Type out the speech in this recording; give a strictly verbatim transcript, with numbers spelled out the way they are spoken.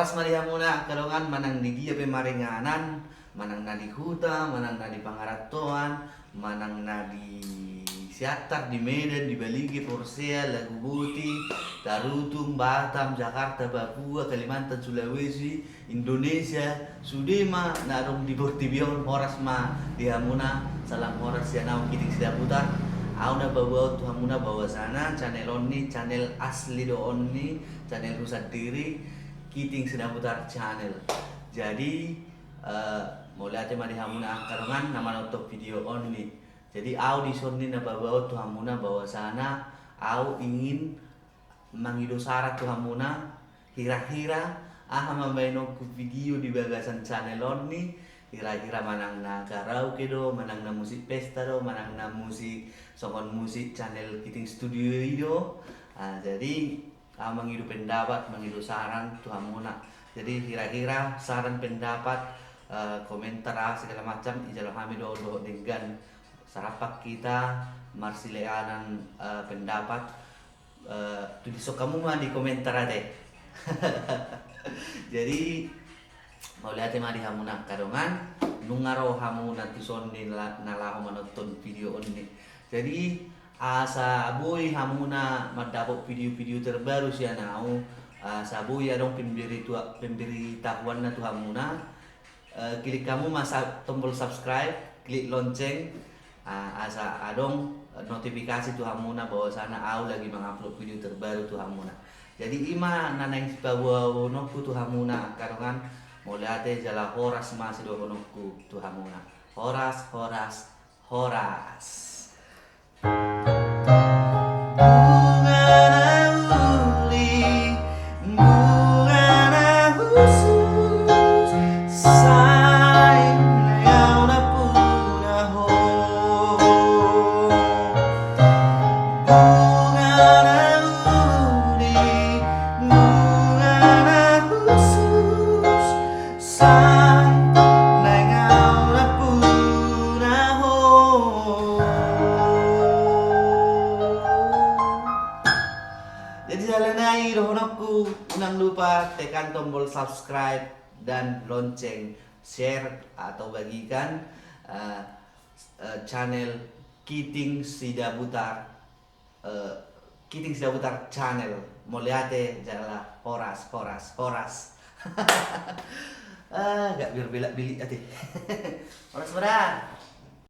Horas ma di hamuna angka dongan, manang di dia pe maringanan, manang na di huta, manang na di pangarantoan, manang na di Siantar, di Medan, di Balige, Porsea, Laguboti, Tarutung, Batam, Jakarta, Papua, Kalimantan, Sulawesi, Indonesia, sude ma na adong di portibi on, horas ma di hamuna, salam horas sian ahu Kiting Sidabutar. Ahu na paboaon tu hamuna bahwasana channel on ni channel asli do on ni, channelhu sandiri, Kiting Sidabutar Channel. Jadi, eh, mauliate ma di hamuna angka dongan na manonton video on ni. Jadi ahu dison ni na paboaon tu hamuna bahwasana ahu ingin mangido saran tu hamuna, hira-hira aha ma baenonku video di bagasan channel on ni, hira-hira manang na karaoke do, manang na musik pesta do, manang na musik songon musik channel Kiting Studio i do. Ah, jadi ahu mangido pendapat, mangido saran tu hamuna. Jadi hira-hira saran, pendapat, eh, komentar, ah, segala macam, ijalo hami do dohot denggan. Sarapan hita marsileanan, eh, pendapat, eh, tulishon hamu ma di komentar ate. Jadi mauliate ma di hamuna angka dongan, nunga ro hamuna tuson ni la-, na laho manonton video on ni. Jadi asa boi hamuna mandapot video-video terbaru sian ahu, asa boi adong pemberitua-, pemberitahuanna tu hamuna, eh, klik hamu ma sa-, tombol subscribe, klik lonceng, ah, asa adong, eh, notifikasi tu hamuna bahwasana ahu lagi mangupload video terbaru tu hamuna. Jadi i ma na naeng sipaboaononku tu hamuna angka dongan, mauliate jala horas ma sidohononku tu hamuna. Horas, horas, horas. Bunga na uli, bunga na hushus, sai naeng ahu na punahon. Bunga na uli, bunga na hushus, sai naeng ahu na punahon. Jadi jala nai dohononku, unang lupa tekan tombol subscribe dan lonceng, share atau bagikan, eh, eh, channel Kiting Sidabutar, eh, Kiting Sidabutar Channel. Mauliate jala horas, horas, horas. Ah, gak biar belak-belik ate. Horas bra.